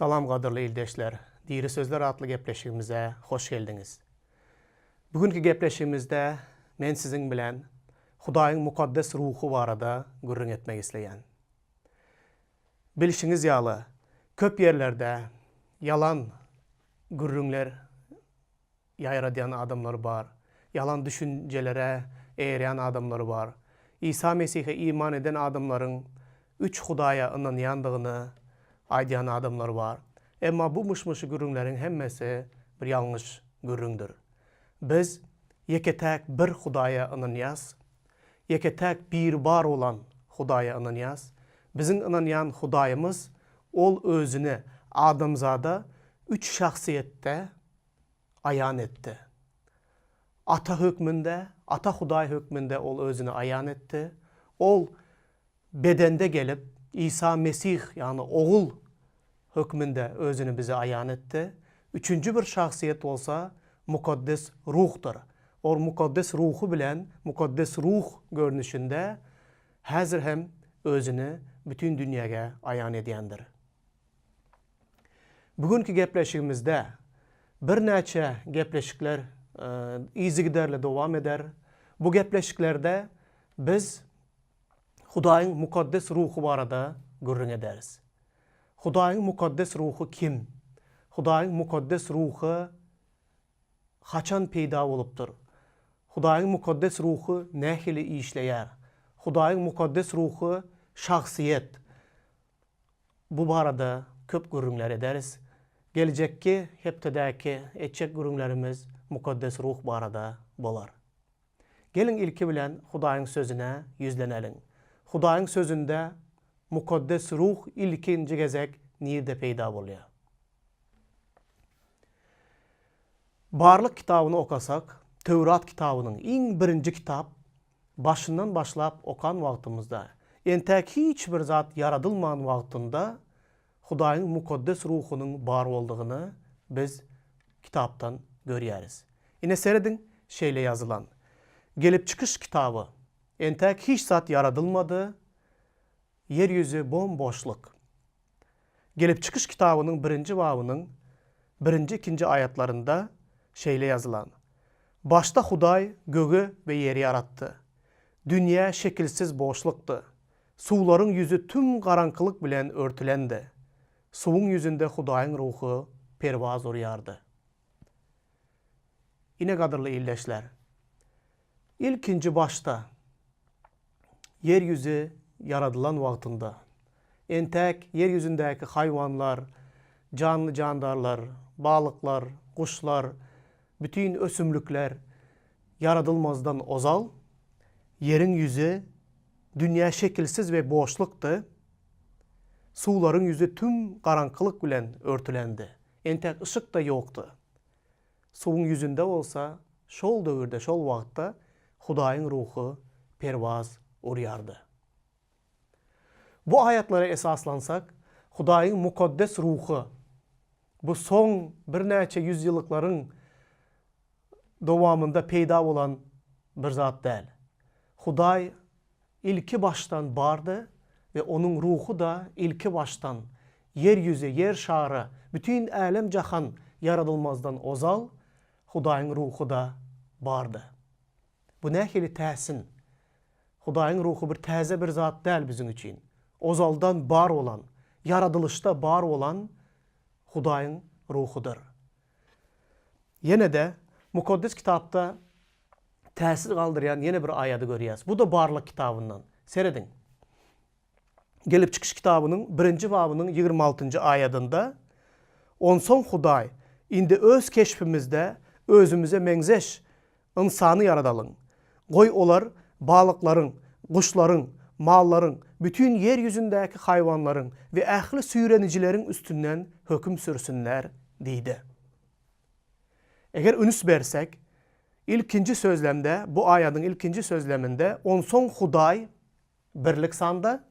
Salam gadyrly ildeşler! Diri sözler atly gepleşigimize hoş geldiňiz. Bu günki gepleşigimizde men siziň bilen Hudaýyň Mukaddes Ruhy barada gürrüň etmek isleýän. Bilşiňiz ýaly, köp ýerlerde ýalan gürrüňler ýaýradýan adamlar bar. Ýalan düşünjelere eýerýän adamlar bar. Isa Mesihe iman eden adamlaryň üç Hudaýa ynanýandygyny aýdýan adamlar bar. Emma bu myş-myşy gürrüňleriň hemmesi bir ýalňyş gürrüňdir. Biz ýeke-täk bir Hudaýa ynanýas. Ýeke-täk Biri bar bolan Hudaýa ynanýas. Biziň ynanýan Hudaýymyz Ol Özüni adamzada üç şahsyýetde aýan etdi. Ata hökmünde, Ata Hudaý hökmünde Ol Özüni aýan etdi. Ol bedende gelip, Isa Mesih, ýagny Ogul hökmünde Özüni bize aýan etdi. Üçünji bir şahsyýet bolsa Mukaddes Ruhdyr. Ol Mukaddes Ruhy bilen, Mukaddes Ruh görnüşinde häzir hem Özüni bütin dünýäge aýan edýändir. Bu günki gepleşigimizde birnäçe gepleşikler yzygiderli dowam eder. Bu gepleşiklerde biz Hudaýyň Mukaddes Ruhy barada gürrüň ederis. Hudaýyň Mukaddes Ruhy kim? Hudaýyň Mukaddes Ruhy haçan peýda bolupdyr? Hudaýyň Mukaddes Ruhy nähili işleýär? Hudaýyň Mukaddes Ruhy şahsyýet. Bu barada köp gürrüňler ederis. Geljekki hepdedäki etjek gürrüňlerimiz Mukaddes Ruh barada bolar. Geliň ilki bilen Hudaýyň Sözüne ýüzleneliň. Hudaýyň Sözünde Mukaddes Ruh ilkinji gezek nirde peýda bolýar? Barlyk kitabyny okasak, Töwrat kitabynyň iň birinji kitap başyndan başlap okan wagtymyzda, entäk hiç bir zat ýaradylman wagtynda Hudaýyň Mukaddes Ruhunyň bar boldugyny biz kitapdan görýäris. Ine serediň, şeýle ýazylan. Gelip çykyş kitaby. Entäk hiç zat ýaradylmady, ýer ýüzi bom-boşluk. Gelip çykyş kitabynyň birinji babynyň birinji-ikinji aýatlarynda şeýle ýazylan, Başda Hudaý gögi we ýeri ýaratdy. Dünýä şekilsiz boşlukdy. Suwlaryň ýüzi tüm garaňkylyk bilen örtülendi. Suwuň ýüzünde Hudaýyň Ruhy perwaz urýardy. Ine gadyrly ildeşler, ilkinji başda ýer ýüzi ýaradylan wagtynda, entäk ýer ýüzündäki haýwanlar, janly-jandarlar, balyklar, guşlar, bütin ösümlikler ýaradylmazdan ozal ýeriň ýüzi dünýä şekilsiz we boşlukdy, suwlaryň ýüzi tüm garaňkylyk bilen örtülendi, entäk yşyk-da ýokdy. Suwuň ýüzünde bolsa şol döwürde, şol wagtda Hudaýyň Ruhy perwaz urýardy. Bu aýatlara esaslansak, Hudaýyň Mukaddes Ruhy bu soň birnäçe ýüzýyllyklaryň dowamynda peýda bolan bir zat däl. Hudaý ilki başdan bardy we Onuň Ruhy-da ilki başdan, ýer ýüzi, ýer şary, bütin älem-jahan ýaradylmazdan ozal Hudaýyň Ruhy-da bardy. Bu nähili täsin! Hudaýyň Ruhy bir täze bir zat däl biziň üçin. Ozaldan bar bolan, ýaradylyşda bar bolan Hudaýyň Ruhudyr. Ýene-de Mukaddes Kitapda täsir galdyrýan ýene bir aýady görýäs. Bu-da Barlyk kitabyndan. Serediň. Gelip çykyş kitabynyň birinji babynyň 26-njy aýadynda, Onsoň Hudaý, Indi öz keşbimizde özümize meňzeş ynsany ýaradalyň. Goý, olar balyklaryň, guşlaryň, mallaryň, bütin ýer ýüzündäki haýwanlaryň we ähli süýrenijileriň üstünden höküm sürsünler diýdi. Eger üns bersek, ilkinji sözlemde, bu aýadyň ilkinji sözleminde Onsoň Hudaý birlik sanda,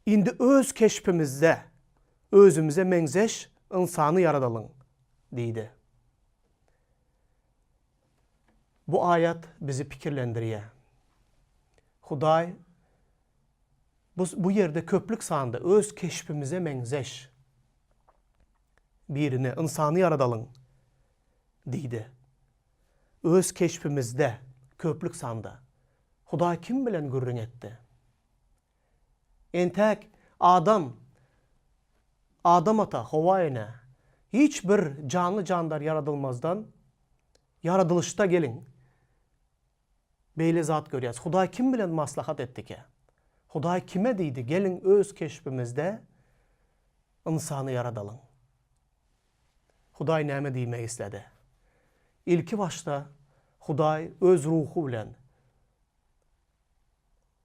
Indi öz keşbimizde, özümize meňzeş ynsany ýaradalyň diýdi. Bu aýat bizi pikirlendirýär. Hudaý bu, bu ýerde köplük sanda öz keşbimize meňzeş. birini, ynsany ýaradalyň diýdi. Öz keşbimizde, köplük sanda. Hudaý kim bilen gürrüň etdi? Entäk Adam, Adam ata, Howa ene, hiç bir janly-jandar ýaradylmazdan, ýaradylyşda geliň, beýle zat görýäs. Hudaý kim bilen maslahat etdikä? Hudaý kime diýdi, geliň öz keşbimizde ynsany ýaradalyň. Hudaý näme diýmek isledi? Ilki başda Hudaý öz ruhy bilen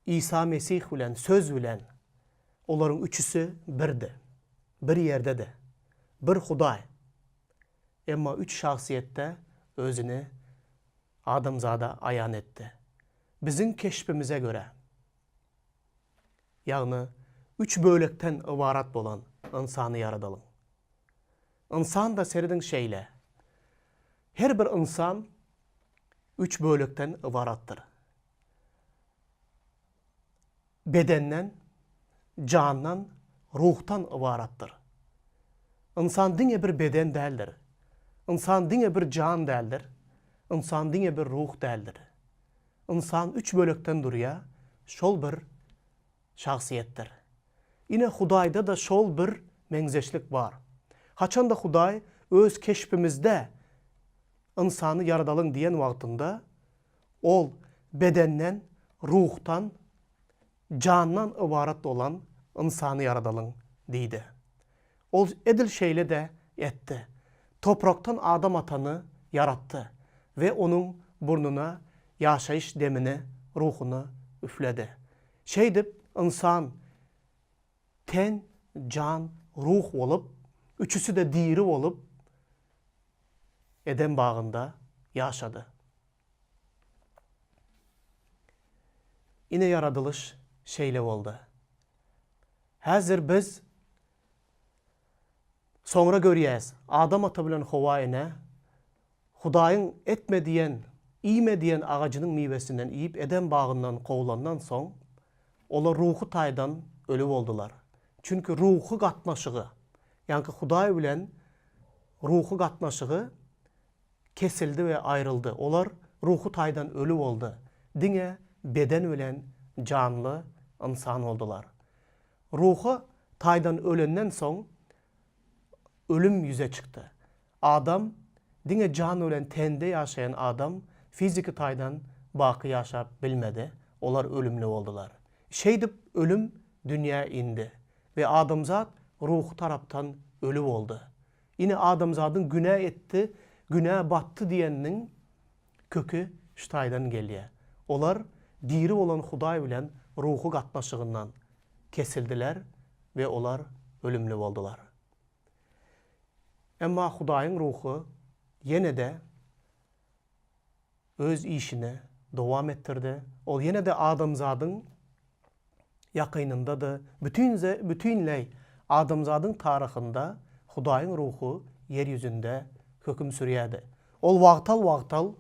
Isa Mesih bilen, Söz bilen, olaryň üçüsi birdi. Bir ýerdedi. Bir Hudaý. Emma üç şahsyýetde Özüni adamzada aýan etdi. Biziň keşbimize görä, ýagny üç bölekden ybarat bolan ynsany ýaradalyň. Ynsan-da serediň şeýle. Her bir ynsan üç bölekden ybaratdyr. Bedenden, jandan, ruhdan ybaratdyr. Ynsan diňe bir beden däldir. Ynsan diňe bir jan däldir. Ynsan diňe bir ruh däldir. Ynsan üç bölekden durýar, şol bir şahsyýetdir. Ine Hudaýda-da şol bir meňzeşlik bar. Haçanda Hudaý öz keşbimizde ynsany ýaradalyň diýen wagtynda, Ol bedenden, ruhdan, jandan ybarat bolan ynsany ýaradalyň diýdi. Ol edil şeýle-de etdi. Toprakdan Adam atany ýaratdy we onuň burnuna ýaşaýyş demini, ruhuny üfledi. Şeýdip, ynsan ten, jan, ruh bolup, üçüsi-de diri bolup, Eden bagynda ýaşady. Ine ýaradylyş şeýle boldy. Häzir biz soňra görýäs, Adam ata bilen Howa ene Hudaýyň etme diýen, iýme diýen agajynyň miwesinden iýip Eden bagyndan kowlandan soň, olar ruhy taýdan öli boldular. Çünki ruhy gatnaşygy, ýaňky Hudaý bilen ruhy gatnaşygy kesildi we aýryldy. Olar ruhy taýdan öli boldy. Diňe beden bilen janly ynsan boldular. Ruhy taýdan ölenden soň ölüm ýüze çykdy. Adam, diňe jan bilen tende ýaşaýan adam fiziki taýdan baky ýaşap bilmedi, olar ölümli boldular. Şeýdip ölüm dünýä indi we adamzat ruhy tarapdan öli boldy. Ine adamzadyň günä etdi, günä batdy diýeniniň köki şu taýdan gelýär. Olar diri bolan Hudaý bilen ruhy gatnaşygyndan kesildiler we olar ölümli boldular. Emma Hudaýyň Ruhy ýene-de öz işini dowam etdirdi. Ol ýene-de adamzadyň ýakynyndady. Bütinze, bütinleý adamzadyň taryhynda Hudaýyň Ruhy ýer ýüzünde höküm sürýärdi. Ol wagtal-wagtal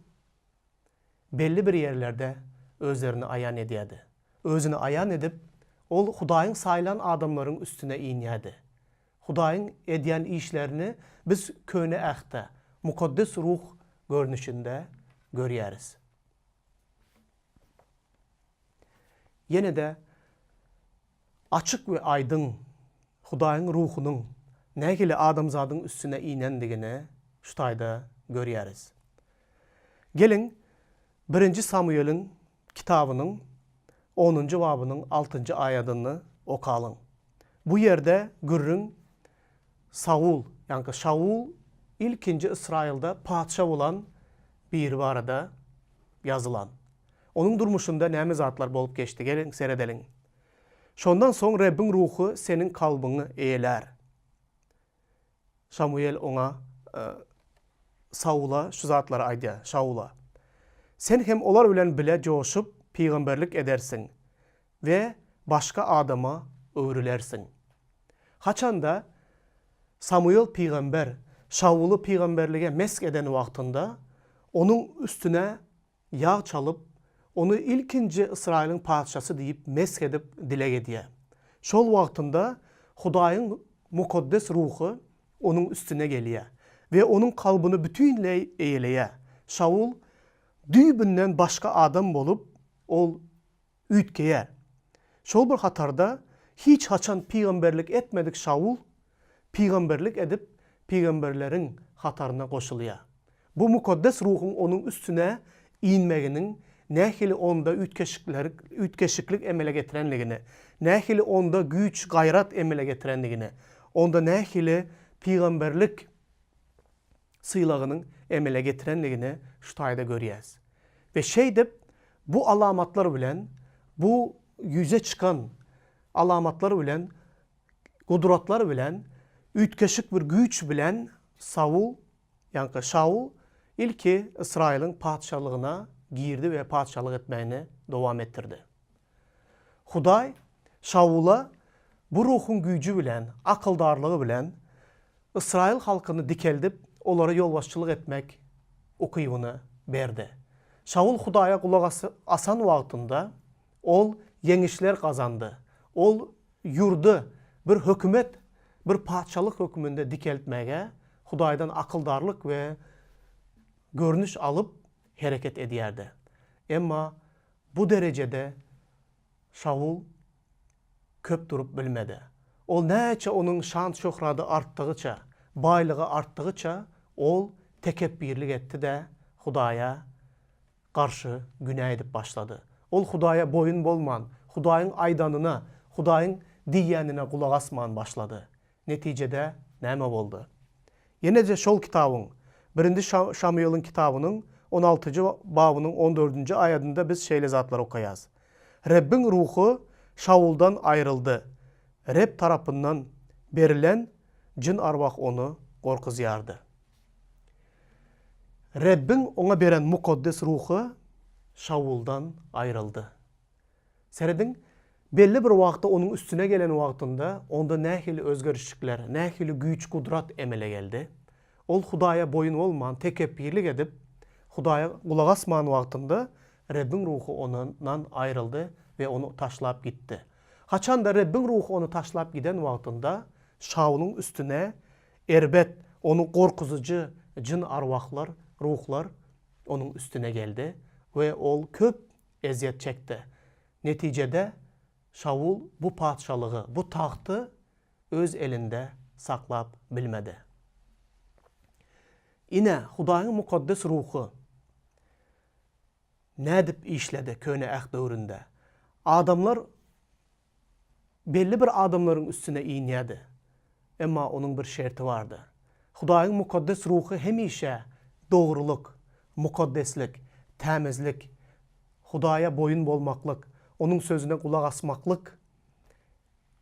belli bir ýerlerde özlerini aýan edýärdi. Özüni aýan edip, ol Hudaýyň saýlan adamlaryň üstüne inýärdi. Hudaýyň edýän işlerini biz Köne Ähtde Mukaddes Ruh görnüşinde görýäris. Ýene-de açyk we aýdyň Hudaýyň Ruhunyň nähili adamzadyň üstüne inendigini şu taýda görýäris. Geliň, Birinji Samueliň kitabynyň onunjy babynyň altynjy aýadyny okalyň. Bu ýerde gürrüň Saul, ýaňky Şaul ilkinji Ysraýylda patyşa bolan biri barada ýazylan. Onuň durmuşynda näme zatlar bolup geçdi, geliň seredeliň. Şondan soň Rebbiň Ruhy seniň kalbyňy eýelär. Şamuýel oňa, Saula şu zatlary aýdýar, Şaula, Sen hem olar bilen bile joşup, pygamberlik edersiň we başga adama öwrülersiň. Haçanda Samuel pygamber Şawuly pygamberlige mesh eden wagtynda, onuň üstüne ýag çalyp, ony ilkinji Ysraýylyň patyşasy diýip mesh edip dileg edýär. Şol wagtynda Hudaýyň mukaddes ruhy onuň üstüne gelýär we onuň kalbyny bütinleý eýeleýär. Şawul düýbünden başga adam bolup, ol üýtgeýär. Şol bir hatarda hiç haçan pygamberlik etmedik Şawul pygamberlik edip, pygamberleriň hataryna goşulýar. Bu Mukaddes Ruhuň onuň üstüne inmeginiň nähili onda üýtgeşiklik emele getirenligini, nähili onda güýç-gaýrat emele getirenligini, onda nähili pygamberlik sylagynyň emele getirenligini şu taýda görýäs. We şeýdip, bu alamatlar bilen, bu ýüze çykan alamatlar bilen, gudratlar bilen, üýtgeşik bir güýç bilen Saul, ýaňky Şaul ilki Ysraýylyň patyşalygyna girdi we patyşalyk etmegini dowam etdirdi. Hudaý Şaula bu ruhuň güýji bilen, akyldarlygy bilen Ysraýyl halkyny dikeldip, olara ýolbaşçylyk etmek ukybyny berdi. Şawul Hudaýa gulak asan wagtynda, ol ýeňişler gazandy. Ol ýurdy bir hökümet, bir patyşalyk hökmünde dikeltmäge Hudaýdan akyldarlyk we görnüş alyp hereket edýärdi. Emma bu derejede Şawul köp durup bilmedi. Ol näçe onuň şan-şöhrady artdygyça, baýlygy artdygyça, ol tekepbirlik etdi-de, Hudaýa garşy günä edip başlady. Ol Hudaýa boýun bolman, Hudaýyň aýdanyna, Hudaýyň diýýänine gulak asman başlady. Netijede näme boldy? Ýene-de şol kitabyň, Birinji Şamuýeliň kitabynyň on altyjy babynyň on dördünji aýadynda biz şeýle zatlary okaýas, Rebbiň ruhy Şawuldan aýryldy, Reb tarapyndan berilen jyn-arwah ony gorkuzýardy. Rebbiň oňa beren mukaddes ruhy Şawuldan aýryldy. Serediň, belli bir wagtda onuň üstüne gelen wagtynda onda nähili özgerişlikler, nähili güýç-gudrat emele geldi. Ol Hudaýa boýun bolman, tekepbirlik edip, Hudaýa gulak asman wagtynda Rebbiň Ruhy ondan aýryldy we ony taşlap gitdi. Haçanda Rebbiň Ruhy ony taşlap giden wagtynda Şawulyň üstüne erbet, ony gorkuzyjy jyn-arwahlar, ruhlar onuň üstüne geldi we ol köp ezýet çekdi. Netijede, Şawul bu patyşalygy, bu tagty öz elinde saklap bilmedi. Ine, Hudaýyň mukaddes ruhy nädip işledi Köne Äht döwründe. Adamlar belli bir adamlaryň üstüne inýärdi. Emma onuň bir şerti bardy. Hudaýyň mukaddes ruhy hemişe dogrulyk, mukaddeslik, tämizlik, Hudaýa boýun bolmaklyk, Onuň sözüne gulak asmaklyk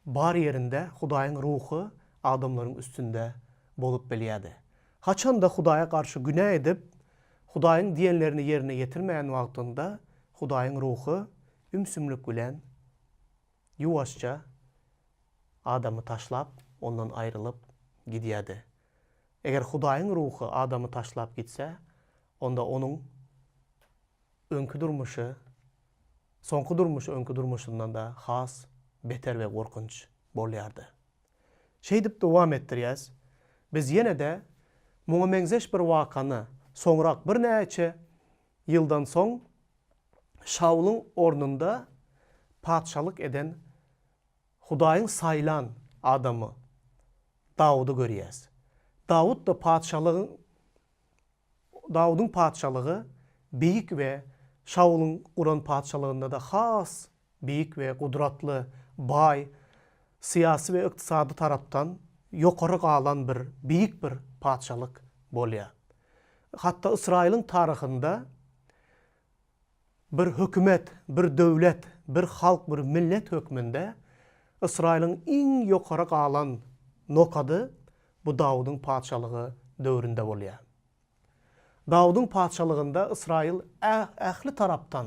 bar ýerinde Hudaýyň ruhy adamlaryň üstünde bolup bilýärdi. Haçanda Hudaýa garşy günä edip, Hudaýyň diýenlerini ýerine ýetirmeýän wagtynda Hudaýyň ruhy ümsümlik bilen ýuwaşja adamy taşlap, ondan aýrylyp gidýärdi. Eger Hudaýyň Ruhy adamy taşlap gitse, onda onuň öňki durmuşy, soňky durmuşy öňki durmuşyndan-da has beter we gorkunç bolýardy. Şeýdip dowam etdirýäs. Biz ýene-de muňa meňzeş bir wakany soňrak birnäçe ýyldan soň Şawulyň ornunda patyşalyk eden Hudaýyň saýlan adamy Dawudy görýäs. Dawut-da patyşalygyň Dawudyň patyşalygy beýik we Şawulyň guran patyşalygynda-da has beýik we gudratly, baý, syýasy we ykdysady tarapdan ýokary galan bir beýik bir patyşalyk bolýar. Hatda Ysraýylyň taryhynda bir hökümet, bir döwlet, bir halk, bir millet hökmünde Ysraýylyň iň ýokary galan nokady bu Dawudyň patyşalygy döwründe bolýar. Dawudyň patyşalygynda Ysraýyl ähli tarapdan,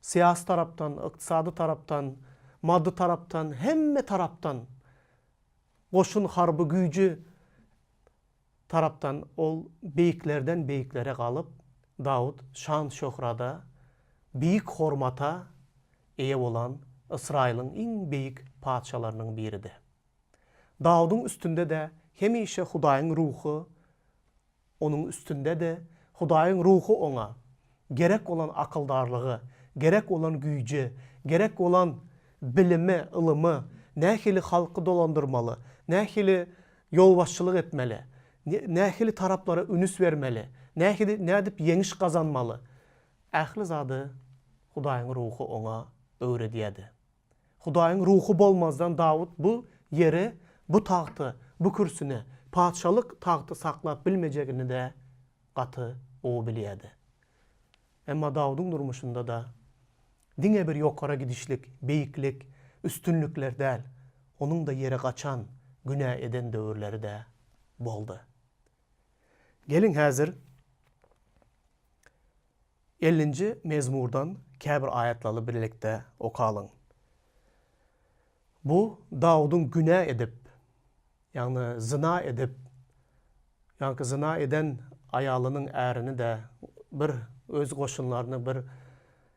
syýasy tarapdan, ykdysady tarapdan, maddy tarapdan, hemme tarapdan goşun harby güýji tarapdan ol beýiklerden beýiklere galyp, Dawut şan-şöhrada, beýik hormata eýe bolan Ysraýylyň iň beýik patyşalarynyň biridi. Dawudyň üstünde-de hemişe Hudaýyň Ruhy onuň üstündedi, Hudaýyň Ruhy oňa gerek bolan akyldarlygy, gerek bolan güýji, gerek bolan bilimi, ylymy, nähili halky dolandyrmaly, nähili ýolbaşçylyk etmeli, nähili taraplara ünüs bermeli, nähili, nädip ýeňiş gazanmaly, ähli zady Hudaýyň Ruhy oňa öwredýärdi. Hudaýyň Ruhy bolmazdan Dawut bu ýeri, bu tagty, bu kürsüni, patyşalyk tagty saklap bilmejegini-de gaty gowy bilýärdi. Emma Dawudyň durmuşynda-da diňe bir ýokara gidişlik, beýiklik, üstünlikler däl, onuň-da ýere gaçan, günä eden döwürleri-de boldy. Geliň häzir Ellinji mezmurdan käbir aýatlaly birlikde okalyň. Bu Dawudyň günä edip, ýagny zyna edip, ýaňky zyna eden aýalynyň ärini-de bir öz goşunlarynyň bir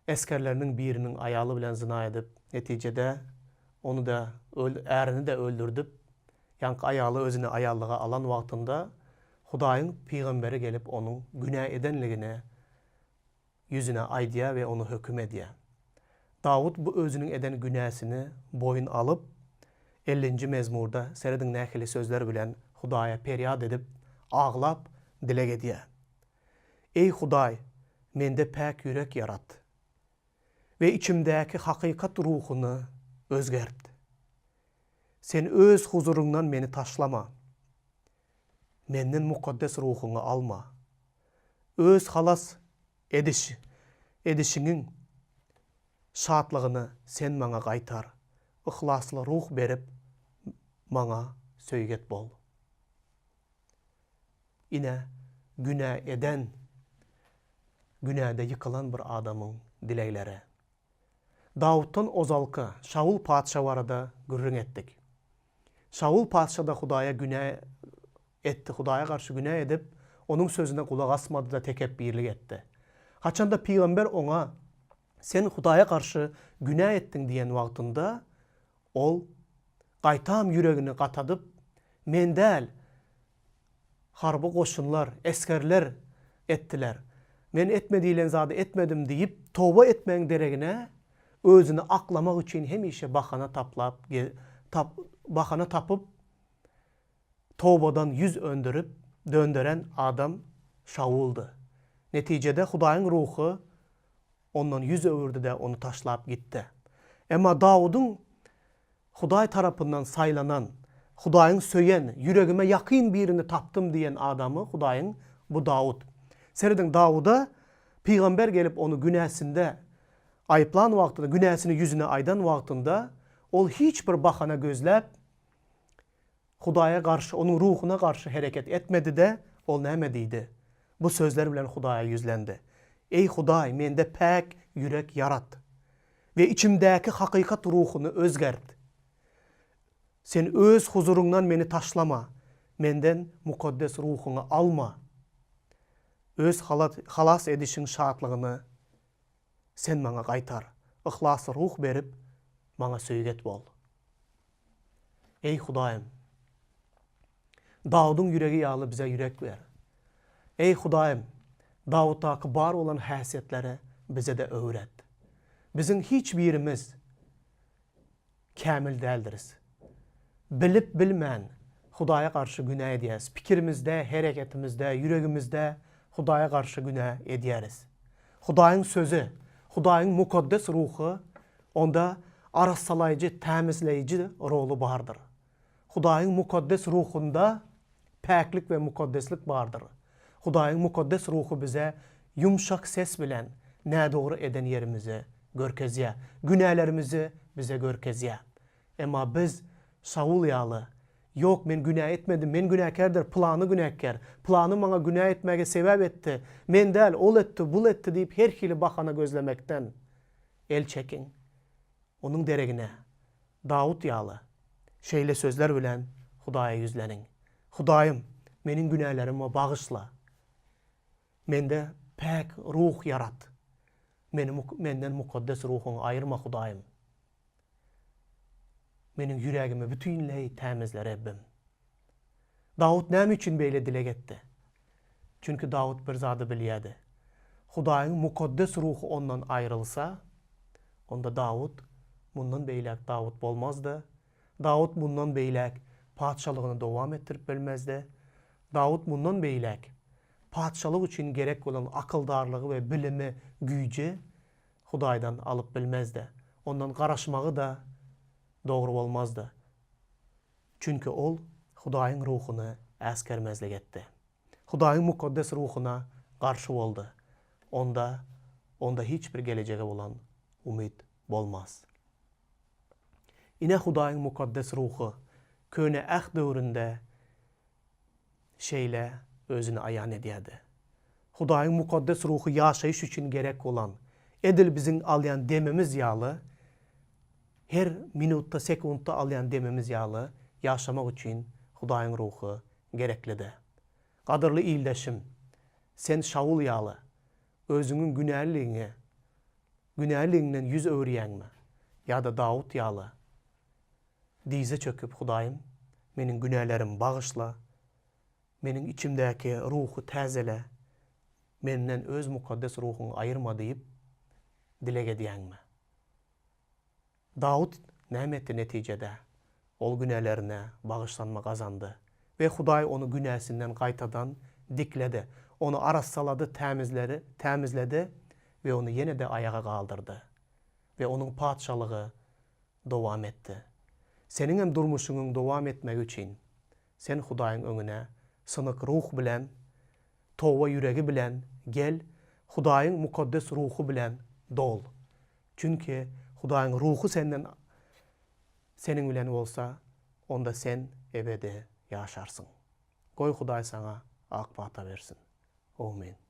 esgerleriniň biriniň aýaly bilen zyna edip, netijede ony-da ärini-de öldürdip, Ýaňky aýaly özüne aýallyga alan wagtynda Hudaýyň pygamberi gelip onuň günä edenligini ýüzüne aýdýar we ony höküm edýär. Dawut bu özüniň eden günäsini boýun alyp, ellinji mezmurda serediň nähili sözler bilen Hudaýa perýat edip, aglap dileg edýär. Eý Hudaý, mende päk ýürek ýarat we içimdäki hakykat ruhuny özgert. Sen Öz huzuryňdan meni taşlama. Menden mukaddes ruhuňy alma. Öz halas ediş, edişiňiň şatlygyny Sen maňa gaýtar, yhlasly ruh berip, maňa söýget bol. Ine, günä eden, günäde ýykylan bir adamyň dilegleri. Dawutdan ozalky Şawul patyşa barada gürrüň etdik. Şawul patyşa-da Hudaýa günä etdi, Hudaýa garşy günä edip, Onuň sözüne gulak asmady-da tekepbirlik etdi. Haçanda pygamber oňa, Sen Hudaýa garşy günä etdiň diýen wagtynda, ol gaýtam ýüregini gatadyp, Men däl, Harby goşunlar, esgerler etdiler. Men etme diýlen zady etmedim diýip, toba etmegiň deregine, özüni aklamak üçin hemişe bahana taplap, tap, bahana tapyp, tobadan ýüz öndürip, dönderen adam Şawuldy. Netijede Hudaýyň Ruhy ondan ýüz öwürdi-de, ony taşlap gitdi. Emma Dawudyň Hudaý tarapyndan saýlanan, Hudaýyň söýen, ýüregime ýakyn birini tapdym diýen adamy Hudaýyň bu Dawut. Serediň, Dawuda pygamber gelip ony günäsinde aýyplan wagtynda, günäsini ýüzüne aýdan wagtynda, ol hiç bir bahana gözläp, Hudaýa garşy, onuň ruhuna garşy hereket etmedi-de, ol näme diýdi? Bu sözler bilen Hudaýa ýüzlendi, Eý, Hudaý, mende päk ýürek ýarat we içimdäki hakykat ruhuny özgert. Sen Öz huzuryňdan meni taşlama, menden mukaddes ruhuňy alma. Öz halas edişiň şatlygyny Sen maňa gaýtar, yhlasly ruh berip, maňa söýget bol. Eý, Hudaýym! Dawudyň ýüregi ýaly bize ýürek ber. Eý, Hudaýym! Dawutdaky bar bolan häsiýetleri bize-de öwret. Biziň hiç birimiz kämil däldiris. Bilip-bilmän Hudaýa garşy günä edýäris. Pikirimizde, hereketimizde, ýüregimizde Hudaýa garşy günä edýäris. Hudaýyň Sözi, Hudaýyň Mukaddes Ruhy onda arassalaýjy, tämizleýji roly bardyr. Hudaýyň Mukaddes Ruhunda päklik we mukaddeslik bardyr. Hudaýyň Mukaddes Ruhy bize ýumşak ses bilen nädogry eden ýerimizi görkezýär, günälerimizi bize görkezýär. Emma biz Şaul ýaly, Ýok, men günä etmedim, men günäkär däl, pylany günäkär, pylany maňa günä etmäge sebäp etdi, men däl, ol etdi, bul etdi diýip her hili bahana gözlemekden el çekiň. Onuň deregine, Dawut ýaly, şeýle sözler bilen Hudaýa ýüzleniň, Hudaýym, meniň günälerimi bagyşla. Mende päk ruh ýarat. Meni menden mukaddes ruhuňy aýyrma, Hudaýym. Meniň ýüregimi bütinleý tämizle, Rebbim. Dawut näme üçin beýle dileg etdi? Çünki Dawut bir zady bilýärdi. Hudaýyň mukaddes ruhy ondan aýrylsa, onda Dawut mundan beýläk Dawut bolmazdy. Dawut mundan beýläk patyşalygyny dowam etdirip bilmezdi. Dawut mundan beýläk patyşalyk üçin gerek bolan akyldarlygy we bilimi, güýji Hudaýdan alyp bilmezdi. Ondan garaşmagy-da dogry bolmazdy. Çünki ol Hudaýyň ruhuny äsgermezlik etdi. Hudaýyň mukaddes ruhuna garşy boldy. Onda onda hiç bir gelejege bolan umyt bolmaz. Ine Hudaýyň mukaddes ruhy Köne Äht döwründe şeýle özüni aýan edýärdi. Hudaýyň mukaddes ruhy ýaşaýyş üçin gerek bolan, edil biziň alýan demimiz ýaly, her minutda, sekuntda alýan demimiz ýaly ýaşamak üçin Hudaýyň ruhy gereklidi. Gadyrly ildeşim, sen Şawul ýaly özüňiň günäliligiňe, günäligiňden ýüz öwürýäňmi ýa-da Dawut ýaly dyza çöküp, Hudaýym, meniň günälerimi bagyşla, meniň içimdäki ruhy täzele, menden Öz mukaddes ruhuňy aýyrma diýip dileg edýäňmi? Dawut näme etdi netijede? Ol günälerine bagyşlanma gazandy we Hudaý ony günäsinden gaýtadan dikledi, ony arassalady, tämizledi, tämizledi we ony ýene-de aýaga galdyrdy we onuň patyşalygy dowam etdi. Seniňem durmuşyňyň dowam etmegi üçin, sen Hudaýyň öňüne synyk ruh bilen, toba ýüregi bilen gel, Hudaýyň mukaddes ruhy bilen dol. Çünki Hudaýyň Ruhy senden seniň bilen bolsa, onda sen ebedi ýaşarsyň. Goý Hudaý saňa ak pata bersin. Omyn.